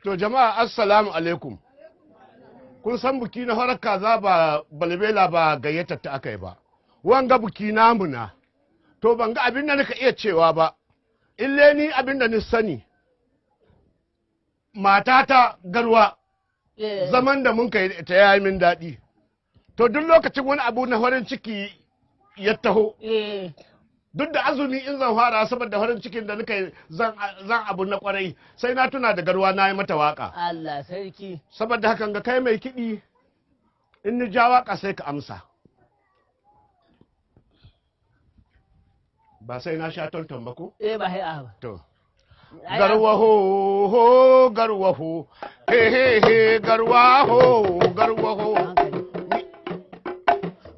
To jama'a, assalamu alaikum. Kun san buki na horar kaza ba balbela ba, gayyatar ta aka yi ba. Wanga buki namu na. To ban ga abin da nika iya cewa ba. Ille ni abin da ni sani. Matata Garwa, zaman da mun kai ta yayi min daɗi. To duk lokacin wani abu na farin ciki ya taho. Duk da azumi in zan fara, saboda farin cikin da nika yi, zan abu na kwarai sai na tuna da Garwa, na yi mata waka. Allah sarki. Saboda hakan ga kai mai kiɗi, in ni ja waka sai ka amsa. Ba sai na sha tonton ba ko? Eh, ba sai a ba. To. Garwa ho ho, garwa ho, he he he, garwa ho, garwa ho. Hankali.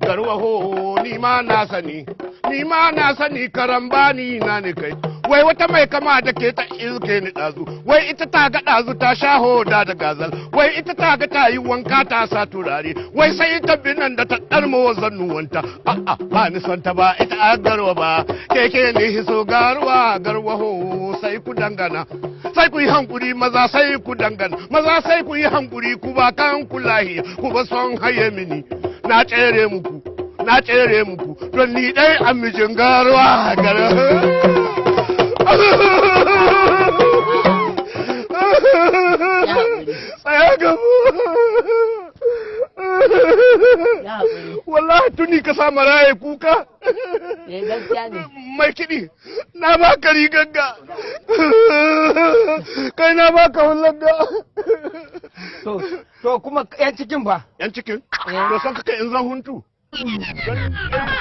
Garwa ho, ni ma na sani, ni ma na sani, karambani na ni kai. Wai wata mai kama da ke ta iske ni ɗazu, wai ita ta ga ɗazu ta sha hoda da gazal, wai ita ta ga ta yi wanka ta sa turare, wai sai ta bi nan da ta ɗarmo zannuwanta. A'a, ba ni son ta ba, ita a Garwa ba, keke ni hiso garwa, garwa ho, sai ku dangana. Sai ku yi hankuri maza, sai ku dangana, maza sai ku yi hankuri, ku ba kan ku lahiya, ku ba son haye mini. Na tsere muku, na tsere muku, don ni ɗai a mijin Garwa, garwa. Tsaya gabu. Ya haƙuri. Wallahi tuni ka sa maraye kuka. Eh, gaskiya ne. Mai kiɗi, na baka riganga, kai na baka hulanga. To kuma yan cikin ba. Yan cikin to san kaka in zan huntu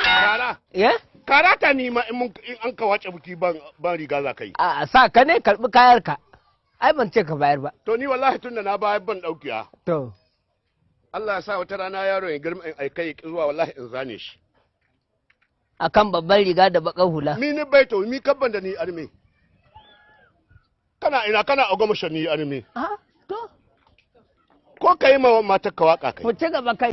kara. Eh? Karata ni ma in an ka wace buki ban riga za ka yi. A sa ka ne karɓi kayarka. Ai ban ce ka bayar ba. To ni wallahi tunda na bayar ban daukiya. To. Allah ya sa wata rana yaro ya girma in aikai ya ki zuwa, wallahi in zane shi. Akan babban riga da baƙar hula. Mi ni baito mi kabban da ni arme. Kana ina kana agoma ni arme. Ah, to. Ko ka yi ma matar ka waka kai. Ku ci gaba kai.